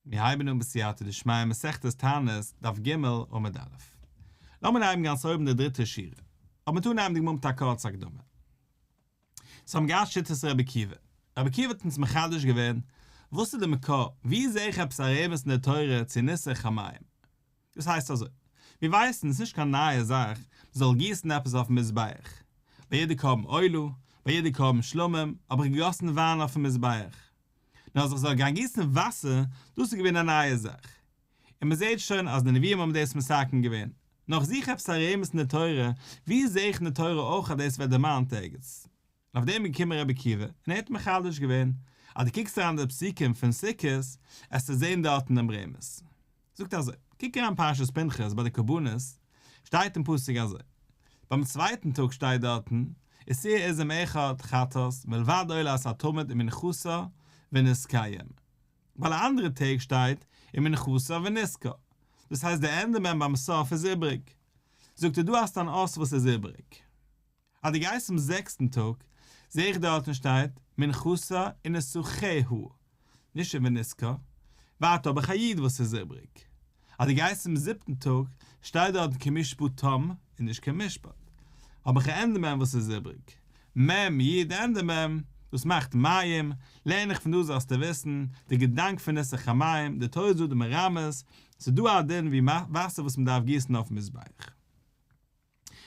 מיר הייבן אן בסייעתא דשמיא מסכת תענית, דף ג' עמוד א'. לאמיר אנהייבן גאנץ אויבן די דריטע שורה. אבער מ'טאר אנהייבן די גמרא מיט א קורצע הקדמה. אונז האבן געהאט שיטת רבי עקיבא. רבי עקיבא האט אונז מחדש געווען, וואס איז די מקור, וואו זעה איך עפעס א רמז אין די תורה צו ניסוך המים? דאס הייסט אזוי, מיר ווייסן, עס איז נישט קיין נייע זאך, מ'זאל גיסן עפעס אויפן מזבח. ביי יעדע קרבן עולה, ביי יעדע קרבן שלמים, האב איך געגאסן וויין אויפן מזבח. נאר אז איך זאל גיין גיסן וואסער, דאס איז געווען א נייע זאך. און מען זעט שוין אז די נביאים האבן דאס מתקן געווען. נאר איך זוך עפעס א רמז אין די תורה, וואו זע איך אין די תורה אויך אז דאס ווערט דערמאנט ערגעץ? און אויף דעם איז געקומען רבי עקיבא און ער האט מחדש געווען, אז דו קוקסט אריין די פסוקים פון סוכות, עסטו זען דארטן דעם רמז. זאגט אזוי, קוק אריין פרשת פנחס ביי די קרבנות, שטייט אין פסוק אזוי, ביים צווייטן טאג שטייט דארטן, ושעיר עזים אחד חטאת מלבד עולת התמיד ומנחתה ונסכיהם. ביי די אנדערע טעג שטייט ומנחתה ונסכה. דאס הייסט די ענדע מ' ביים סוף איז איבריג. זאגט ער דא האסטו אן אות וואס איז איבריג. אז דו גייסט צום זעקסטן טאג, זע איך דארטן שטייט מנחתה ונסכיה, נישט ונסכה, ווייטער האב איך א יו"ד וואס איז איבריג. אז דו גייסט צום זיבטן טאג, שטייט דארטן כמשפטם און נישט כמשפט, האב איך א ענדע מ' וואס איז איבריג. מ' יו"ד ענדע מ', דאס מאכט מים, לערן איך פון דא זאלסטו וויסן, די געדאנק פון ניסוך המים, די תורה איז דא די מרמז, ס'איז דא א דין ווי וואסער וואס מ'דארף גיסן אויפן מזבח.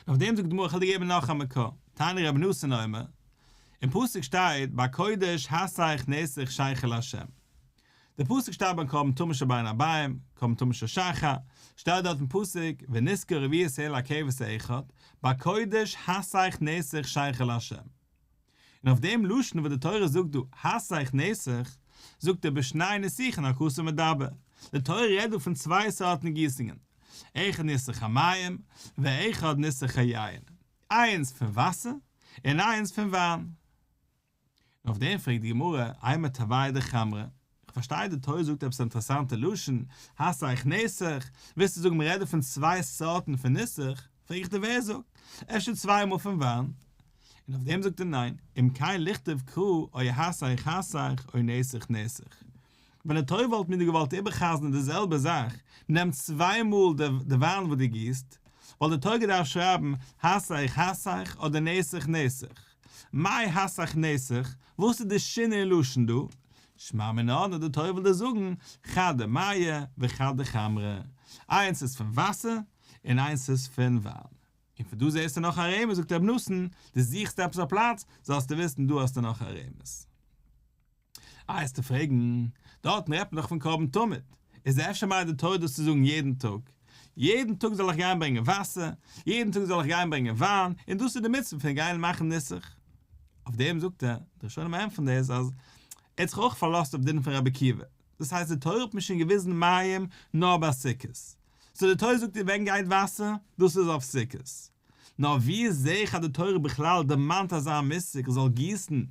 אויף דעם זאגט די גמרא איך וועל דיר געבן נאך א מקור, תניא רבי נתן אומר, אין פסוק שטייט בקודש הסך נסך שכר לה', די פסוק שטייט ביים קרבן תמיד של בין הערביים, קרבן תמיד של שחר, שטייט דארט אין פסוק ונסכה רביעית ההין לכבש האחד, בקודש הסך נסך שכר לה'. און אויף דעם לשון וואס די תורה זאגט דא הסך נסך, זאגט ער בשני ניסוכין הכתוב מדבר, די תורה רעדט דא פון צוויי סארטן גיסונגען, אחד ניסוך המים ואחד ניסוך היין, איינס פון וואסער און איינס פון וויין. און אויף דעם פרעגט די גמרא, אימא תרווייהו דחמרא, איך פארשטיי די תורה זאגט עפעס א אינטערעסאנטע לשון, הסך נסך, ווילסטו זאגן מ'רעדט דא פון צוויי סארטן פון ניסוך, פרעג איך דיר ווער זאגט? אפשר צוויי מאל פון וויין? און אויף דעם זאגט ער ניין, אם כן לכתוב קרא או הסך הסך או נסך נסך. ווען די תורה וואלט מיר דא געוואלט איבער'חזר'ן די זעלבע זאך, נעם צוויי מאל די וויין וואס דו גיסט, וואלט די תורה געדארפט שרייבן הסך הסך אדער נסך נסך. מאי הסך נסך, וואס איז די שינוי לשון דא? שמע מינה אז די תורה וויל דיר זאגן חד דמיא וחד דחמרא, איינס איז פון וואסער און איינס איז פון וויין. און פון דא זעסטו נאך א רמז זאגט רבי נתן, דו זוכסט עפעס א פלאץ, זאלסטו וויסן דא האסטו נאך א רמז. איי וועסטו פרעגן, דארטן רעדט מען דאך פון קרבן תמיד, איז אפשר מיינט די תורה דאס צו זאגן יעדן טאג, יעדן טאג זאל איך גיין ברענגען וואסער, יעדן טאג זאל איך גיין ברענגען וויין, און דאס איז די מצוה פון גיין מאכן ניסוך. אויף דעם זאגט ער, די ראשונים ענטפערן דאס אז ער האט זיך אויך פארלאזט אויף דין פון רבי עקיבא, דאס הייסט די תורה האט מיר שוין געוויזן מים נאר ביי סוכות, סאו די תורה זאגט דיר ווען גייט וואסער, דאס איז אויף סוכות. נאר ווי זעה איך אז די תורה בכלל דערמאנט אזא מושג איך זאל גיסן,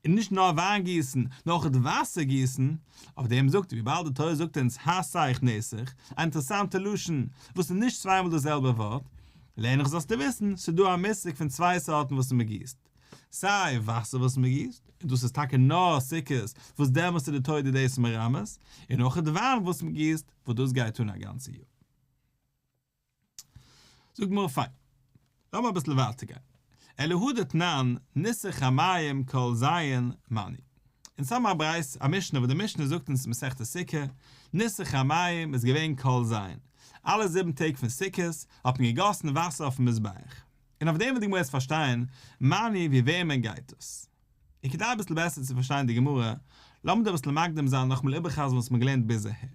און נישט נאר וויין גיסן, נאר אויך וואסער גיסן, אויף דעם זאגט ער וויבאלד די תורה זאגט אונז הסך נסך, א אינטערעסאנטע לשון וואס איז נישט צוויי מאל די זעלבע ווארט, לערן איך זאלסטו וויסן, ס'איז דא א מושג פון צוויי סארטן וואס מ'גיסט. סיי וואסער וואס מען גיסט, און דאס איז טאקע נאר סוכות וואס דעמאלטס איז די תורה דיר דאס מרמז, און אויך די וויין וואס מען גיסט, וואס דאס גייט אן א גאנצע יאר. זאגט גמרא פיין, לאמיר אביסל ווייטער גיין, אלא הא דתנן, ניסוך המים כל ז' מני. אונז האבן א ברייתא, א משנה וואס די משנה זאגט אונז אין מסכת סוכה, ניסוך המים איז געווען כל ז', אלע זיבן טעג פון סוכות האט מען געגאסן וואסער אויפן מזבח. און אויף דעם וויל די גמרא יעצט פארשטיין, מני ווי וועמען גייט עס? און כדי אביסל בעסער צו פארשטיין די גמרא, לאמיר דא אביסל מקדים זיין נאכאמאל איבערחזר'ן וואס מ'האט געלערנט ביז אהער.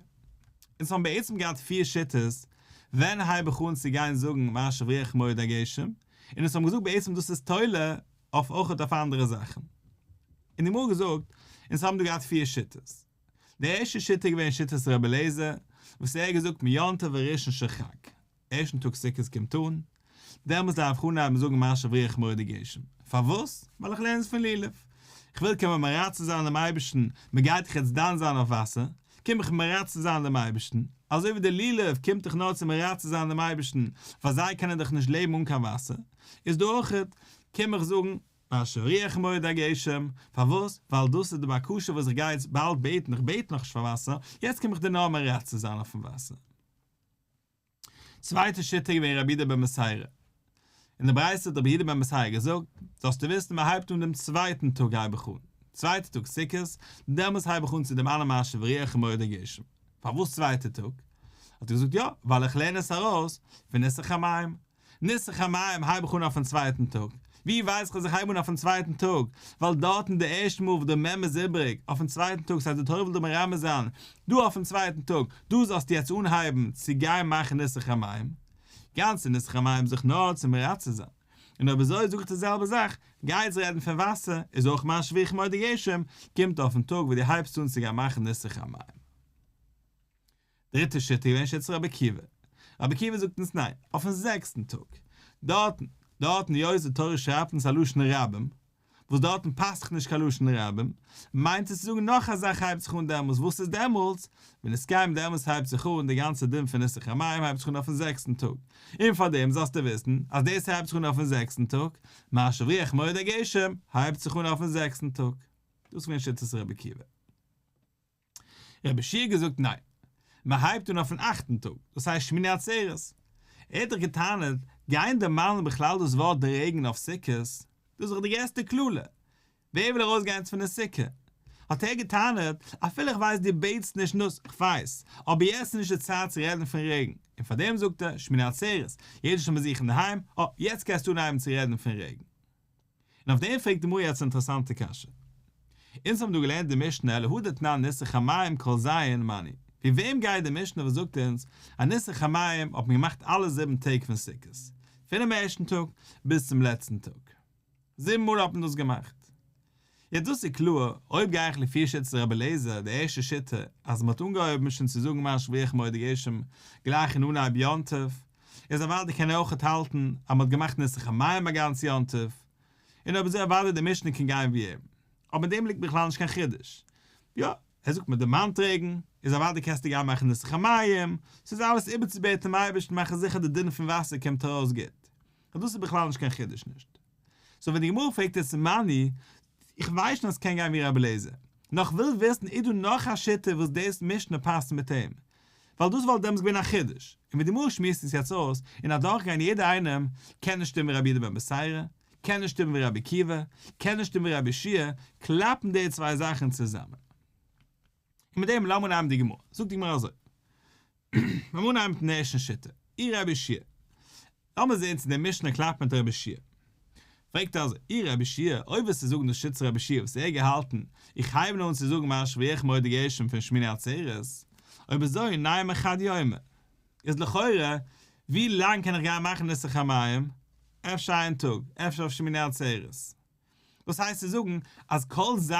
אונז האבן בעצם געהאט פיר שיטות ווען הייב איך אן צו גיין זאגן משיב רוח מוריד הגשם, און אונז האבן געזאגט בעצם דאס איז תולה אויף אויכעט אויף אנדערע זאכן. און די גמרא האט געזאגט, אונז האבן דא געהאט פיר שיטות. די ערשטע שיטה איז געווען שיטת רבי אליעזר, וואס ער האט געזאגט מיום טוב הראשון של חג. ערשטן טאג סוכות קומט אן, דעמאלטס דארף איך אנהייבן זאגן משיב רוח מוריד הגשם. פארוואס? ווייל איך לערן עס פון לולב. איך וויל קומען מרצה זיין דעם אייבערשטן, מען גייט דאך יעצט דן זיין אויף וואסער, קום איך מרצה זיין דעם אייבערשטן, אזוי ווי די לולב קומט דאך נאר צו מרצה זיין דעם אייבערשטן, ווייל זיי קענען דאך נישט לעבן אן קיין וואסער, איז דא אויכעט, קום איך זאגן. משיב הרוח ומוריד הגשם, פארוואס? ווייל דאס איז די בקשה וואס איך גיי יעצט באלד בעטן, איך בעט נאכנישט פאר וואסער, יעצט קום איך דיר נאר מרצה זיין אויפן וואסער. צווייטע שיטה איז געווען רבי יהודה בן בתירא. אין די ברייתא האט רבי יהודה בן בתירא געזאגט, זאלסטו וויסן מען הייבט אן דעם צווייטן טאג הייב איך אן, צווייטע טאג סוכות, דעמאלס הייב איך אן צו דערמאנען משיב הרוח ומוריד הגשם. פארוואס צווייטע טאג? האט ער געזאגט יא, ווייל איך לערן עס ארויס פון ניסוך המים. ניסוך המים הייב איך אן אויפן צווייטן טאג. ווי ווייס איך אז איך הייב אן אויפן צווייטן טאג? ווייל דארטן די ערשטע מאל וואס די מ' איז איבריג, אויפן צווייטן טאג, ס'הייסט די תורה וויל דא מרמז זיין, דא אויפן צווייטן טאג, דא זאלסטו יעצט אנהייבן צו גיין מאכן ניסוך המים. גאנצע ניסוך המים איז דאך נאר צו מרצה זיין. און אויב אזוי זאג איך די זעלבע זאך, גיי יעצט רעדן פון וואסער, איז אויך משיב הרוח ומוריד הגשם, קומט אויפן טאג וואס דו הייבסט אן צו גיין מאכן ניסוך המים. דריטע שיטה איז געווען שיטת רבי עקיבא. רבי עקיבא זאגט אונז ניין, אויפן זעקסטן טאג. דארטן, דארטן היות די תורה שרייבט אונז א לשון רבים, וואס דארטן פאסט זיך נישט קיין לשון רבים, מיינט עס צו זאגן נאך א זאך הייבט זיך אן דעמאלס, וואס איז דעמאלס? ונתקיים דעמאלס הייבט זיך אן די גאנצע דין פון ניסוך המים הייבט זיך אן אויפן זעקסטן טאג. און פאר דעם זאלסטו וויסן אז דאס הייבט זיך אן אויפן זעקסטן טאג, משיב הרוח ומוריד הגשם הייבט זיך אן אויפן זעקסטן טאג. דאס איז געווען שיטת רבי עקיבא. רבי יהושע האט געזאגט ניין, מען הייבט אן אויפן אכטן טאג, דאס הייסט שמיני עצרת. ער האט דאך געטענה'ט, גיין דערמאנען בכלל דאס ווארט די רעגן אויף סוכות, דאס איז דאך די גרעסטע קללה, ווער וויל ארויסגיין פון די סוכה? האט ער געטענה'ט, אפילו איך ווייס דו בעטסט נישט נאס, איך ווייס, אבער יעצט איז נישט די צייט צו רעדן פון רעגן, און פארדעם זאגט ער, שמיני עצרת, יעדער איז שוין ביי זיך אינדערהיים, אה, יעצט קענסטו אנהייבן צו רעדן פון רעגן. און אויף דעם פרעגט די גמרא יעצט א אינטערעסאנטע קשיא. אונז האבן דא געלערנט די משנה אלא הא דתנן ניסוך המים כל ז' מני. ווי וועם גייט די משנה וואס זאגט אונז אז ניסוך המים האט מען געמאכט אלע זיבן טעג פון סוכות, פונעם ערשטן טאג ביז צום לעצטן טאג. זיבן מאל האט מען דאס געמאכט. יעצט דאס איז קלאר, אויב גיי איך לפי שיטת רבי אליעזר, די ערשטע שיטה, אז מען האט אנגעהויבן שוין צו זאגן משיב הרוח ומוריד הגשם גלייך אין אנהייב יום טוב, איז אוודאי קען ער אויכעט האלטן אז מ'האט געמאכט ניסוך המים א גאנץ יום טוב, און אויב אזוי אוודאי די משנה קען גיין ווי אים. אבער אין דעם ליגט בכלל נישט קיין חידוש. יא, ער זאגט מ'דערמאנט רעגן, איז אוודאי קענסטו גיין מאכן ניסוך המים, ס'איז אלעס איבערצובעטן דעם אייבערשטן מאכן זיכער די דין פון וואסער קומט ארויס גוט. און דאס איז בכלל נישט קיין חידוש נישט. סאו ווען די גמרא פרעגט יעצט מני, איך ווייס שוין אז ס'קען גיין ווי רבי אליעזר, נאר כ'וויל וויסן איז דא נאך א שיטה וואס דאס משנה פאסט מיט אים? ווייל דאס וואלט דעמאלטס געווען א חידוש, און ווי די גמרא שמועסט עס יעצט אויס, און אדורכגיין יעדער איינעם, קען נישט שטימען ווי רבי יהודה בן בתירא, קען נישט שטימען ווי רבי עקיבא, קען נישט שטימען ווי רבי יהושע, קלאפן די צוויי זאכן צוזאמען. און מיט דעם לאמיר אנהייבן די גמרא. זאגט די גמרא אזוי, לאמיר אנהייבן מיטן ערשטן שיטה, אי רבי יהושע. לאמיר זען צו די משנה קלאפט מיט רבי יהושע. פרעגט ער אזוי, אי רבי יהושע, אויב וועסטו זאגן די שיטת רבי יהושע וואס ער האט געהאלטן, איך הייב נאר אן צו זאגן משיב הרוח ומוריד הגשם פון שמיני עצרת, אויב אזוי נימא חד יומא. איז לכאורה, ווי לאנג קען איך גיין מאכן ניסוך המים? אפשר איין טאג, אפשר אויף שמיני עצרת. דאס הייסט צו זאגן אז כל ז',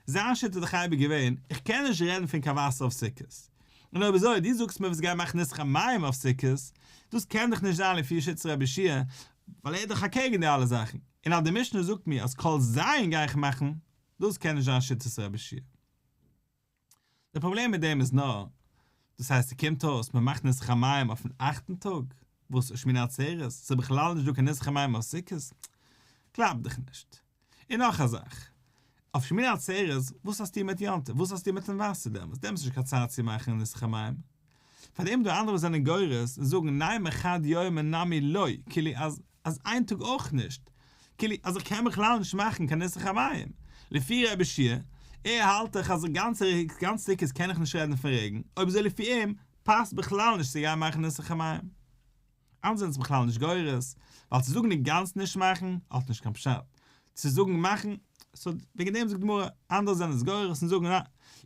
זיין שיטה איז דאך אייביג געווען, איך קען נישט רעדן פון קיין וואסער אויף סוכות. און אויב אזוי, דו זאגסט מיר וועסט גיין מאכן ניסוך המים אויף סוכות, דאס קען דאך נישט זיין לפי שיטת רבי יהושע, ווייל ער איז דאך אקעגן די אלע זאכן. און אז די משנה זאגט מיר אז כל ז' גיי איך מאכן, דאס קען נישט זיין שיטת רבי יהושע. די פראבלעם מיט דעם איז נאר, דאס הייסט ס'קומט אויס מ'מאכט ניסוך המים אויפן אכטן טאג, וואס איז שמיני עצרת, ס'איז בכלל נישט דא קיין ניסוך המים אויף סוכות, קלאפט דאך נישט. און נאך א זאך, אויף שמיני עצרת, וואס האסטו מיט יום טוב, וואס האסטו מיטן וואסער דעמאלטס, דעמאלטס איז נישט קיין צייט צו מאכן ניסוך המים. פאר דעם דא אנדערע וואס זענען גורס און זאגן נימא חד יומא נמי לא, כאילו אז אז איין טאג אויך נישט, כאילו אז איך קען בכלל נישט מאכן קיין ניסוך המים, לפי רבי יהושע, ער האלט דאך אז גאנץ גאנץ סוכות קען איך נישט רעדן פון רעגן, אויב אזוי לפי אים פאסט בכלל נישט צו גיין מאכן ניסוך המים. אנדערע זענען עס בכלל נישט גורס, ווייל צו זאגן אינגאנצן נישט מאכן האט נישט קיין פשט, צו זאגן מאכן, סאו וועגן דעם זאגט די גמרא, אנדערע זענען עס גורס און זאגן א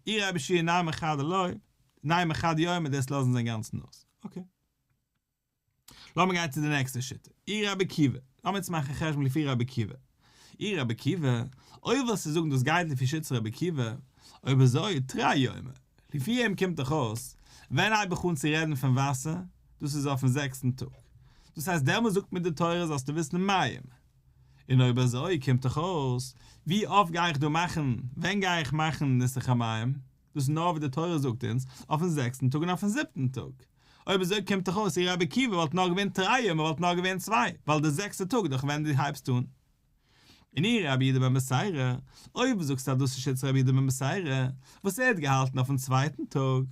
אי רבי יהושע נימא חדא לא, נימא חד יומא דאס לאזן זיי אינגאנצן אויס. אקעי. לאמיר גיין צו די נעקסטע שיטה, אי רבי עקיבא, לאמיר יעצט מאכן חשבון לפי רבי עקיבא, אי רבי עקיבא, אויב ווילסטו זאגן דאס גייט לפי שיטת רבי עקיבא, אויב אזוי תרי יומי, לפי אים קומט דאך אויס, ווען הייב איך אן צו רעדן פון וואסער, דאס איז אויפן זעקסטן טאג, דאס הייסט דעמאלס זאגט מיר די תורה זאלסטו וויסן מים, און אויב אזוי קומט דאך אויס, ווי אפט גיי איך דא מאכן, ווען גיי איך מאכן ניסוך המים, דאס איז נאר ווי די תורה זאגט אונז, אויפן זעקסטן טאג און אויפן זיבטן טאג. אויב אזוי קומט דאך אויס אי רבי עקיבא וואלט נאר געווען תרי יומי וואלט נאר געווען צוויי, ווייל די זעקסטע טאג דאך ווען דו הייבסט אן. און אי רבי יהודה בן בתירא, אויב זאגסטו אז דאס איז שיטת רבי יהודה בן בתירא, וואס ער האט געהאלטן אויפן צווייטן טאג,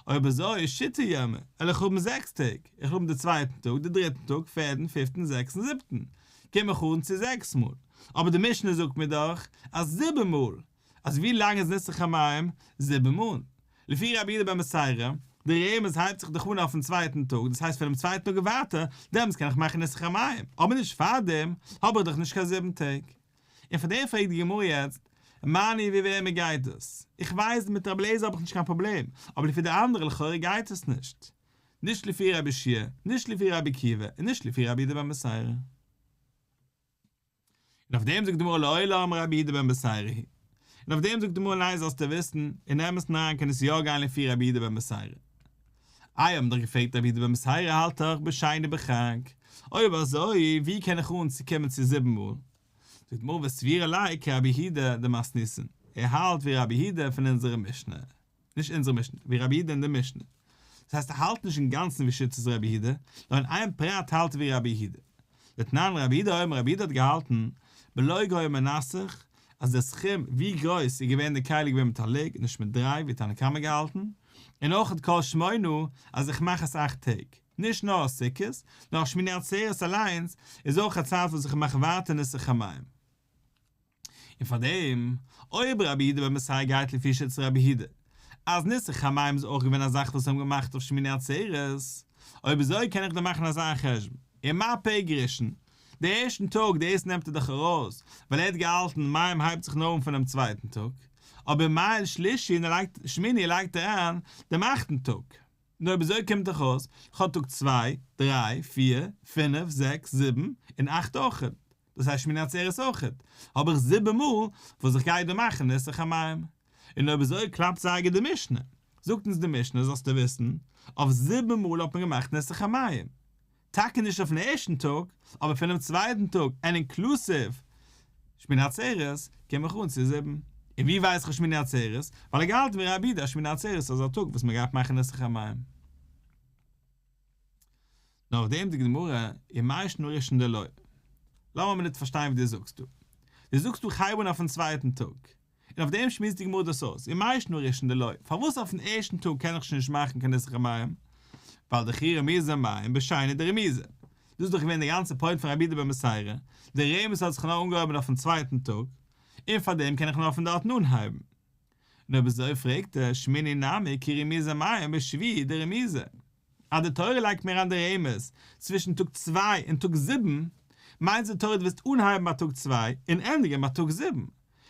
אויב אזוי שיתא יומי, וועל איך האבן זעקס טעג, איך וועל האבן די צווייטן טאג, די דריטן טאג, פערדן, פיפטן, זעקסטן, זיבטן, קום איך אן צו זעקס מאל, אבער די משנה זאגט מיר דאך אז זיבן מאל, אז ווי לאנג איז ניסוך המים? זיבן מאל. לפי רבי יהודה בן בתירא, די רמז הייבט זיך דאך אן אויפן צווייטן טאג, דאס הייסט פונעם צווייטן טאג און ווייטער, דעמאלטס קען איך מאכן ניסוך המים, אבער נישט פארדעם, האב איך דאך נישט קיין זיבן טעג. און פאר דעם פרעגט די גמרא יעצט, מני ווי וועמען גייט דאס? איך ווייס מיט רבי אליעזר האב איך נישט קיין פראבלעם, אבער לפי די אנדערע לכאורה גייט עס נישט. נישט לפי רבי יהושע, נישט לפי רבי עקיבא, און נישט לפי רבי יהודה בן בתירא. און אויף דעם זאגט די גמרא לעולם רבי יהודה בן בתירא היא. און אויף דעם זאגט די גמרא ניין זאלסטו וויסן, אין אמת'ן אריין קען עס יא גיין לפי רבי יהודה בן בתירא. איי האבן דאך געפרעגט רבי יהודה בן בתירא האלט דאך בשני בחג, אויב אזוי ווי קען איך אן צו קומען צו זיבן מאל? זאגט די גמרא וסבירא ליה כרבי יהודה דמתניתין, ער האלט ווי רבי יהודה פון אונזערע משנה. נישט אונזערע משנה, ווי רבי יהודה אין די משנה. דאס הייסט ער האלט נישט אינגאנצן ווי שיטת רבי יהודה, נאר אין איין פרט האלט ער ווי רבי יהודה. דתנן רבי יהודה אומר רבי יהודה האט געהאלטן, בלוג היה מנסך, אז דער סכום ווי גרויס איז געווען די כלי געווען מיט א לוג, נישט מיט דריי ווי תנא קמא געהאלטן, און אויך כל שמונה אז איך מאך עס אכט טעג. נישט נאר סוכות, נאר שמיני עצרת אליינס איז אויך א צייט וואס איך מאך ווייטער ניסוך המים. און פאר דעם, אויב רבי יהודה בן בתירא גייט לפי שיטת רבי יהודה, אז ניסוך המים איז אויך געווען א זאך וואס זיי האבן געמאכט אויף שמיני עצרת, אויב אזוי קען איך דיר מאכן אזא חשבון, ומפיק ראשון, די ערשטן טאג דאס נעמט ער דאך ארויס, ווייל ער האט געהאלטן מים הייבט זיך נאר אן פונעם צווייטן טאג, אבער ומעיל שלישי און ער לייגט שמיני לייגט ער אריין דעם אכטן טאג. נו אויב אזוי קומט דאך אויס, כ'האב טאג צוויי, דריי, פיר, פינף, זעקס, זיבן, און אכט אויכעט. דאס הייסט שמיני עצרת אויכעט. האב איך זיבן מאל וואס איך גיי דא מאכן ניסוך המים. און אויב אזוי קלאפט זייער גוט די משנה. זאגט אונז די משנה זאלסטו וויסן, אויף זיבן מאל האט מען געמאכט ניסוך המים. טאקע נישט אויפן ערשטן טאג, אבער פונעם צווייטן טאג און אינקלוסיוו שמיני עצרת, קום איך אן צו זיבן. און ווי ווייס איך שמיני עצרת? ווייל ער געהאלטן ווי רבי יהודה אז שמיני עצרת איז א טאג וואס מען גייט מאכן ניסוך המים. נאר אויף דעם זאגט די גמרא, ומאי שנא ראשון דלא. לאמיר א מינוט פארשטיין וואס דו זאגסט דא. דו זאגסט דא כ'הייב אן אויפן צווייטן טאג. און אויף דעם שמועסט די גמרא דאס אויס, ומאי שנא ראשון דלא, פארוואס אויפן ערשטן טאג קען איך שוין נישט מאכן קיין ניסוך המים? ווייל דכי רמיזא מים בשני דרמיזא. דאס איז דאך געווען די גאנצע פוינט פון רבי יהודה בן בתירא, די רמז האט זיך נאר אנגעהויבן אויפן צווייטן טאג, און פאר דעם קען איך נאר פון דארטן אנהייבן. און אויב אזוי פרעגט ער, שמיני נמי כי רמיזא מים בשביעי דרמיזא. אז די תורה לייגט מיר אריין די רמז צווישן טאג צוויי און טאג זיבן, מיינט די תורה דו וועסט אנהייבן ביי טאג צוויי און ענדיגן ביי טאג זיבן.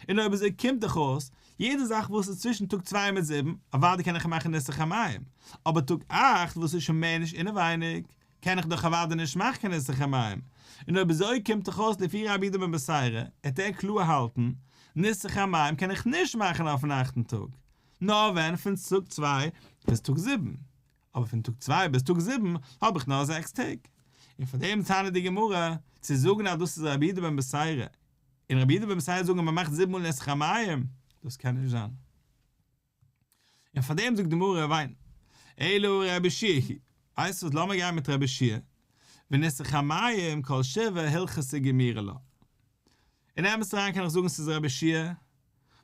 און אויב אזוי קומט דאך אויס, יעדע זאך וואס איז צווישן טאג צוויי מיט זיבן, אוודאי קען איך מאכן ניסוך המים, אבער טאג אכט וואס איז שוין מער נישט אינעווייניג, קען איך דאך אוודאי נישט מאכן קיין ניסוך המים. און אויב אזוי קומט דאך אויס לפי רבי יהודה בן בתירא, העט ער קלאר האלטן, ניסוך המים קען איך נישט מאכן אויפן אכטן טאג, נאר ווען פון טאג צוויי ביז טאג זיבן. אבער פון טאג צוויי ביז טאג זיבן האב איך נאר זעקס טעג. און פאר דעם טענה'ט די גמרא, צו זאגן אז דאס איז רבי יהודה בן בתירא, און רבי יהודה בן בתירא זאגן אז מען מאכט זיבן מאל ניסוך המים, דאס קען נישט זיין. און פאר דעם זאגט די גמרא וויין, אלא רבי יהושע היא, ווייסט וואס לאמיר גיין מיט רבי יהושע, וניסוך המים כל שבעה הלכתא גמירי לה. אין אמת אריין קען איך זאגן ס'איז רבי יהושע,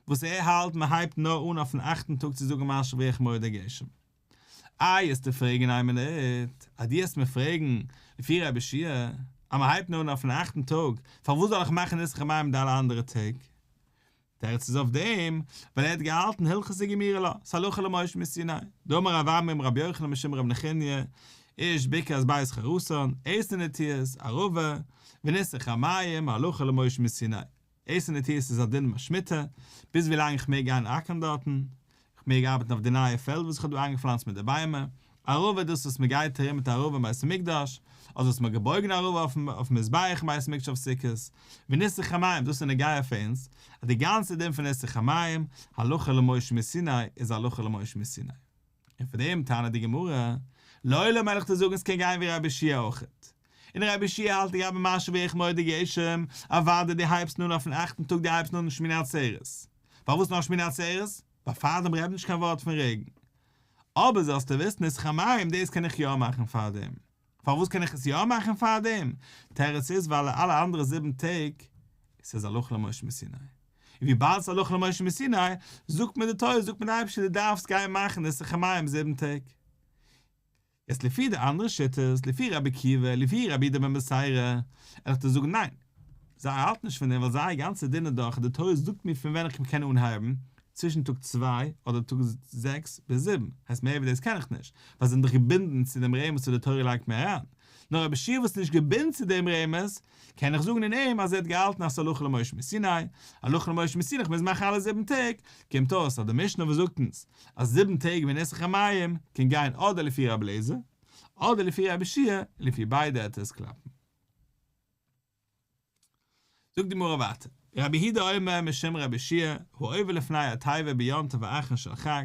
וואס ער האלט מען הייבט נאר אן אויפן אכטן טאג צו זאגן משיב הרוח מוריד הגשם. איי עסטו פרעגן איין מינוט, אז דו עסט מיר פרעגן לפי רבי יהושע אז מען הייבט נאר אן אויפן אכטן טאג, פארוואס זאל איך מאכן ניסוך המים די אלע אנדערע טעג? תירוץ איז אויף דעם, ווייל ער האט געהאלטן הלכתא גמירי לה, ס'הלכה למשה מסיני, דאמר רב אמי אמר רבי יוחנן משום רבי נחוניא, איש בקעת בית חרתן, עשר נטיעות, ערבה, וניסוך המים, הלכה למשה מסיני. עשר נטיעות איז א דין שמיטה, ביז ווי לאנג איך מעג גיין אקערן דארטן, איך מעג ארבעטן אויף די נייע פעלד וואס איך האב דא איינגעפלאנצט מיט די ביימער, ערבה דאס וואס מען גייט ארום מיט ערבה אין בית המקדש, אדער וואס מען האט געבויגן ערבה אויפן מזבח אין בית המקדש אויף סוכות, וניסוך המים, דאס איז נוגע פאר אונז, אז די גאנצע דין פון ניסוך המים, הלכה למשה מסיני, איז הלכה למשה מסיני. און פאר דעם טענה'ט די גמרא, לעולם וועל איך דיר זאגן עס קען גיין ווי רבי יהושע אויכעט. און רבי יהושע האלט לגבי משיב הרוח מוריד הגשם, אוודאי דו הייבסט אן אויפן אכטן טאג דו הייבסט אן שמיני עצרת. פארוואס נאר שמיני עצרת? ווייל פארדעם רעדט נישט קיין ווארט פון רעגן. אבער זאלסטו וויסן ניסוך המים דאס קען איך יא מאכן פארדעם. פארוואס קען איך עס יא מאכן פארדעם? תירוץ איז ווייל אלע אנדערע זיבן טעג. ס'איז הלכה למשה מסיני. און וויבאלד ס'איז הלכה למשה מסיני, זאגט מיר די תורה, זאגט מיר די אייבערשטער דו דארפסט גיין מאכן ניסוך המים זיבן טעג. יעצט לפי די אנדערע שיטות, לפי רבי עקיבא, לפי רבי יהודה בן בתירא, וועל איך דיר זאגן ניין, זיי האלטן נישט פון דעם ווייל זייער גאנצע דין איז דאך אז די תורה זאגט מיר פון ווען איך קען אנהייבן, צווישן טאג צוויי אדער טאג זעקס ביז זיבן, הייסט מער ווי דאס קען איך נישט, ווייל זיי זענען דאך געבינדן צו דעם רמז וואס די תורה לייגט מיר אריין. נאר רבי יהושע וואס איז נישט געבינדן צו דעם רמז, קען איך זאגן אין אים אז ער האט געהאלטן אז ס'איז הלכה למשה מסיני, הלכה למשה מסיני איך מוז מאכן אלע זיבן טעג, קומט אויס אז די משנה וואס זאגט אונז אז זיבן טעג מניסוך המים קען גיין אדער לפי רבי אליעזר אדער לפי רבי יהושע, און לפי ביידע העט עס קלאפן. זאגט די גמרא ווייטער, רבי יהודה אומר משום רבי יהושע, העובר לפני התיבה ביום טוב האחרון של חג,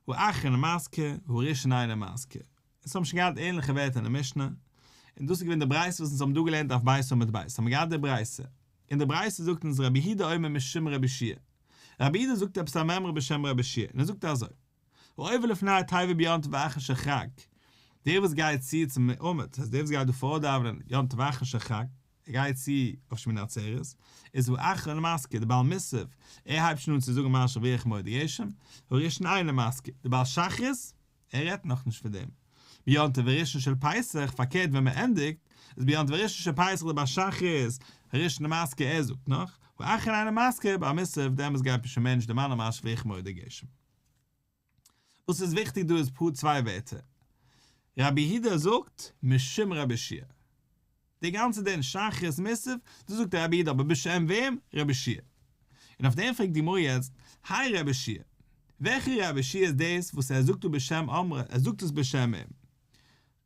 האחרון מזכיר, הראשון אינו מזכיר. אונז האבן שוין געהאט ענליכע ווערטער אין די משנה, און דאס איז געווען די ברייתא וואס אונז האבן דא געלערנט אויף ב' עמוד ב', האבן מיר געהאט די ברייתא, און די ברייתא זאגט אונז רבי יהודה אומר משום רבי יהושע, רבי יהודה זאגט עפעס א מימרא בשם רבי יהושע, און ער זאגט אזוי, העובר לפני התיבה ביום טוב האחרון של חג, דער וואס גייט צו צום עמוד, דאס הייסט דער וואס גייט דא פארדאווענען יום טוב האחרון של חג, ער גייט צו אויף שמיני עצרת, איז האחרון מזכיר, דער בעל מוסף, ער הייבט שוין אן צו זאגן משיב הרוח מוריד הגשם, הראשון אינו מזכיר, דער בעל שחרית, ער רעדט נאכנישט פון דעם. ביום טוב הראשון של פסח, פארקערט ווען מען ענדיגט, איז ביום טוב הראשון של פסח דער בעל שחרית, הראשון מזכיר ער זאגט נאך, האחרון אינו מזכיר, ביי מוסף, דעמאלס גייט מען שוין מער נישט דערמאנען משיב הרוח מוריד הגשם. וואס איז וויכטיג דא איז פאר צוויי ווערטער. רבי יהודה זאגט משום רבי יהושע. די גאנצע דין שחרית מוסף, דאס זאגט רבי יהודה אבער בשם וועם? רבי יהושע. און אויף דעם פרעגט די גמרא יעצט, הי רבי יהושע? וועלכע רבי יהושע איז דאס וואס ער זאגט דא בשם אומרו, ער זאגט עס בשם אים?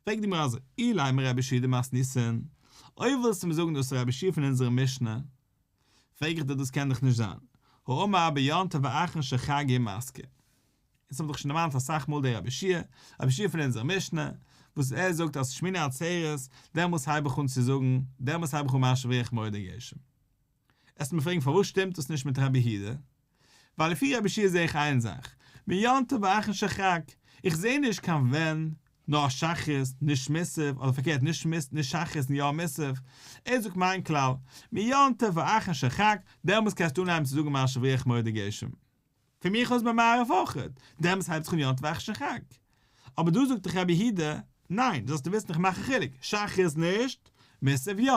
פרעגט די גמרא אזוי, אילימא רבי יהושע דמתניתין, אויב ווילסטו מיר זאגן דאס איז רבי יהושע פון אונזערע משנה, פרעג איך דיר דאס קען דאך נישט זיין, האמר ביום טוב האחרון של חג הוא מזכיר. אונז האבן דאך שוין דערמאנט אסאך מאל דער רבי יהושע, רבי יהושע פון אונזער משנה, וואס ער זאגט אז שמיני עצרת, דעמאלס הייב איך אן צו זאגן, דעמאלס הייב איך אן משיב הרוח מוריד הגשם. עסט מיר פרעגן פארוואס שטימט דאס נישט מיט רבי יהודה? ווייל לפי רבי יהושע זעה איך איין זאך, ביום טוב האחרון של חג, איך זעה נישט קיין ווען, נאר שחרית, נישט מוסף, אדער פארקערט נישט נישט שחרית און יא מוסף, ער זאגט מיין כלל, מיום טוב האחרון של חג, דעמאלס קענסטו אנהייבן צו זאגן משיב הרוח מוריד הגשם. פון מיך אויס ביי מעריב אויכעט, דעמאלס הייבט זיך אן יום טוב האחרון של חג. אבער דא זאגט דאך רבי יהודה, ניין, זאלסטו וויסן איך מאך א חילוק, שחרית נישט, מוסף יא.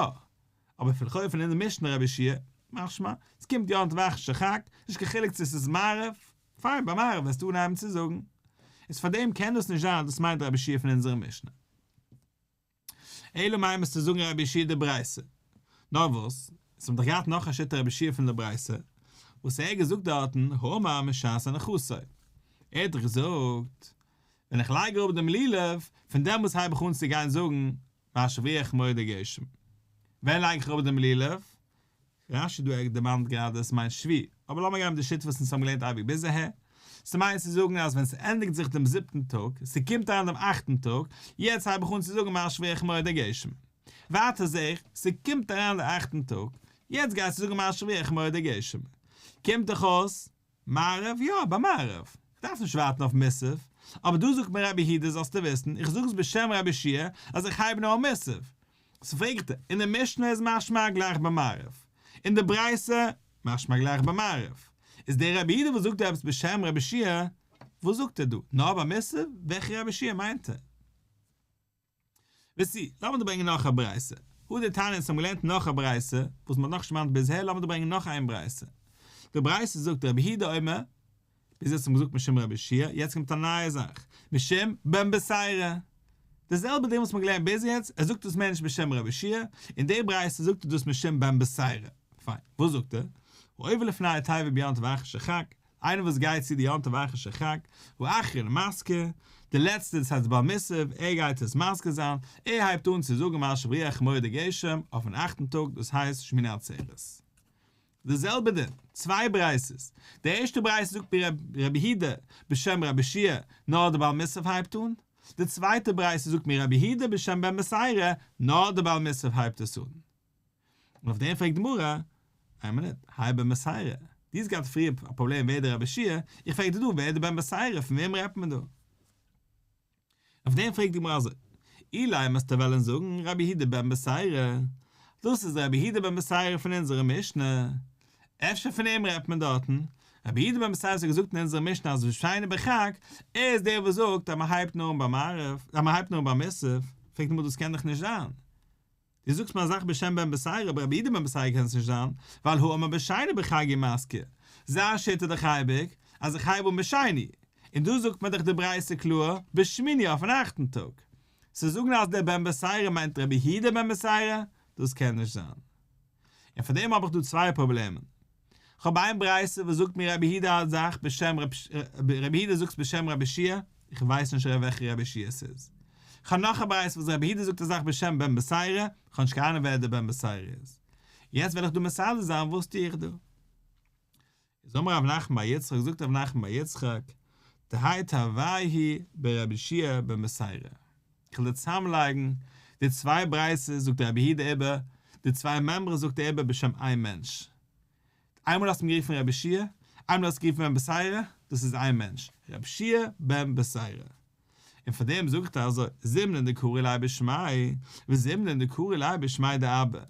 אבער פון לכאו' פון אונזער משנה רבי יהושע, משמע, ס'קומט יום טוב האחרון של חג, נישט קיין חילוק צו ס'איז מעריב, פיין ביי מעריב וועסטו אנהייבן צו זאגן. איז פארדעם קען דאס נישט זיין אז דאס מיינט רבי יהושע פון אונזערע משנה. אלא מאי מוזטו זאגן רבי יהושע דברייתא. נאר וואס, אונז האבן דאך געהאט נאך א שיטה רבי יהושע פון די ברייתא, וואס ער האט געזאגט דארטן האמר משעת הנחתו. ער האט דאך געזאגט, ווען איך לייג אראפ דעם לולב, פון דעמאלטס הייב איך אן צו גיין זאגן משיב הרוח מוריד הגשם. ווען לייג איך אראפ דעם לולב? רש"י דא ער דערמאנט גראדע עס מיינט שביעי, אבער לאמיר גיין מיט די שיטה וואס אונז האבן געלערנט אייביג ביז אהער, ס'מיינט צו זאגן אז ווען ס'ענדיגט זיך דעם זיבטן טאג, ס'קומט אריין דעם אכטן טאג, יעצט הייב איך אן צו זאגן משיב הרוח מוריד הגשם. ווייטער זעה איך, ס'קומט אריין די אכטן טאג, יעצט גייסטו זאגן משיב הרוח מוריד הגשם. קומט דאך אויס מעריב? יא, ביי מעריב. כ'דארף נישט ווארטן אויף מוסף. אבער דא זאגט מיר רבי יהודה זאלסטו וויסן, איך זאג עס בשם רבי יהושע, אז איך הייב נאר אן מוסף. סאו פרעג איך דיר, אין די משנה איז משמע גלייך ביי מעריב. אין די ברייתא, משמע גלייך ביי מעריב. איז דער רבי יהודה וואס זאגט דא עפעס בשם רבי יהושע, וואס זאגט ער דא? נאר ביי מוסף? וועלכע רבי יהושע מיינט ער? ותו, לאמיר דיר ברענגען נאך א ברייתא. הא דתניא אונז האבן געלערנט נאך א ברייתא, וואס מ'האט נאכנישט דערמאנט ביז הער, לאמיר דיר ברענגען נאך איין ברייתא. די ברייתא זאגט רבי יהודה אומר, ביז יעצט האבן מיר געזאגט משום רבי יהושע, יעצט קומט א נייע זאך, משום בן בתירא. די זעלבע דין וואס מ'האט געלערנט ביז יעצט, ער זאגט עס מער נישט בשם רבי יהושע, אין די ברייתא זאגט ער דאס משום בן בתירא. פיין, וואס זאגט ער? העובר לפני התיבה ביום טוב האחרון של חג, איינער וואס גייט צו די יום טוב האחרון של חג, האחרון מזכיר, די לעצטע דאס הייסט בעל מוסף, ער גייט עס מזכיר זיין, ער הייבט אן צו זאגן משיב הרוח מוריד הגשם אויפן אכטן טאג דאס הייסט שמיני עצרת. די זעלבע דין, צוויי ברייתות, די ערשטע ברייתא זאגט מיר רבי יהודה בשם רבי יהושע נאר די בעל מוסף הייבט אן, די צווייטע ברייתא זאגט מיר רבי יהודה בשם בן בתירא נאר די בעל מוסף הייבט עס אן. און אויף דעם פרעגט די גמרא, איין מינוט, הי בן בתירא, דו האסט געהאט פריער א פראבלעם ווער דער רבי יהושע, איך פרעג דיר דא ווער איז דער בן בתירא, פון וועם רעדט מען דא? אויף דעם פרעגט די גמרא אזוי, אילימא וועסטו וועלן זאגן רבי יהודה בן בתירא? דאס איז רבי יהודה בן בתירא פון אונזערע משנה. אפשר פון אים רעדט מען דארטן? רבי יהודה בן בתירא האט געזאגט אין אונזערע משנה אז בשני בחג, ער איז דער וואס זאגט אז מען הייבט נאר אן ביי מעריב, אז מען הייבט נאר אן ביי מוסף, פרעגט די גמרא דאס קען דאך נישט זיין. דו זאגסט מיר א זאך בשם בן בתירא אבער רבי יהודה בן בתירא קען עס נישט זיין, ווייל האמר בשני בחג הוא מזכיר, זיין שיטה איז דאך אייביג אז איך הייב אן בשני, און דא זאגט מיר דאך די ברייתא קלאר בשמיני אויפן אכטן טאג. צו זאגן אז דער בן בתירא מיינט רבי יהודה בן בתירא, דאס קען נישט זיין. און פאר דעם האב איך דא צוויי פראבלעמען. כ'האב איין ברייתא וואס זאגט מיר רבי יהודה א זאך בשם רבי יהודה זאגט בשם רבי יהושע, איך ווייס נישט וועלכע רבי יהושע עס איז. כ'האב נאך א ברייתא וואס רבי יהודה זאגט א זאך בשם בן בתירא, כ'האב נישט קיין אהנונג ווער דער בן בתירא איז. יעצט וועל איך דא מסדר זיין וואס טו איך דא. איז אמר רב נחמן בר יצחק, זאגט רב נחמן בר יצחק, תהא תרווייהו ברבי יהושע בן בתירא. איך וועל דיר צוזאמלייגן די צוויי ברייתות זאגט רבי יהודה איבער, די צוויי מימרות זאגט ער איבער בשם איין מענטש. איינמאל האסט אים גערופן רבי יהושע, איינמאל האסט גערופן בן בתירא, דאס איז איין מענטש, רבי יהושע בן בתירא. און פאר דעם זאגט ער אזוי, זימנין דקרי ליה בשמיה, וזימנין דקרי ליה בשמיה דאבא. ער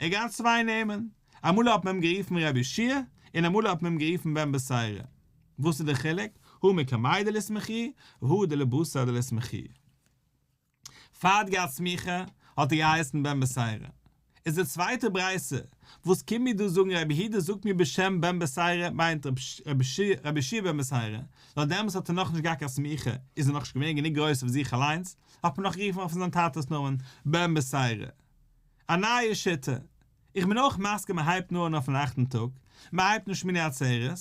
האט געהאט צוויי נעמען, אמאל האט מען אים גערופן רבי יהושע, און אמאל האט מען אים גערופן בן בתירא. וואס איז דער חילוק? הא מקמיה דליסמכוה, והא דלבתר דליסמכוה. פאר ער האט געהאט סמיכה האט ער געהייסן בן בתירא. איז די צווייטע ברייתא וואס קומט מיר דא זאגן רבי יהודה זאגט מיר בשם בן בתירא מיינט רבי יהושע בן בתירא, נאר דעמאלס האט ער נאכנישט געהאט קיין סמיכה איז ער נאכנישט געווען גענוג גרויס אויף זיך אליינס האט מען נאך גערופן אויף זיין טאטעס נאמען בן בתירא. א נייע שיטה. איך בין אויך מסכים מען הייבט נאר אן אויפן אכטן טאג, מען הייבט אן שמיני עצרת,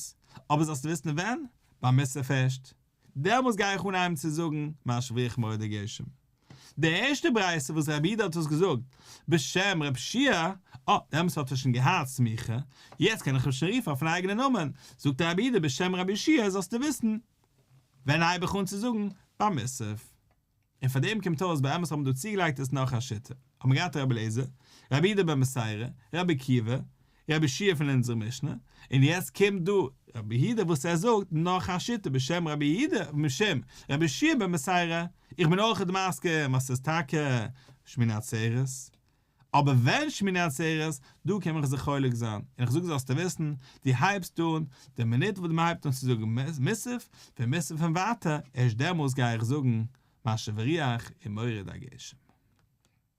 אבער זאלסטו וויסן ווען? ביי מוסף ערשט. דעמאלס גיי איך אנהייבן צו זאגן משיב הרוח מוריד הגשם. די ערשטע ברייתא וואס רבי יהודה האט עס געזאגט בשם רבי יהושע, אה, דעמאלס האט ער שוין געהאט סמיכה, יעצט קען איך אים שוין רופן אויפן אייגענעם נאמען, זאגט רבי יהודה בשם רבי יהושע זאלסטו וויסן ווען הייב איך אן צו זאגן ביי מוסף. און פאר דעם קומט אויס באמת האט מען דא צוגעלייגט איז נאך א שיטה, האט מען געהאט רבי אליעזר, רבי יהודה בן בתירא, רבי עקיבא, רבי יהושע פון אונזער משנה, און יעצט קומט דא רבי יהודה וואס ער זאגט נאך א שיטה בשם רבי יהודה בשם רבי יהושע בן בתירא, איך בין אויכעט מסכים אז ס'איז טאקע שמיני עצרת, אבער ווען שמיני עצרת, דא קען מען זיך חולק זיין, און איך זאג זאלסטו וויסן, דו הייבסט אן, די מינוט וואס מען הייבט אן צו זאגן מוסף, פון מוסף און ווייטער, ערשט דעמאלס גיי איך זאגן משיב הרוח און מוריד הגשם.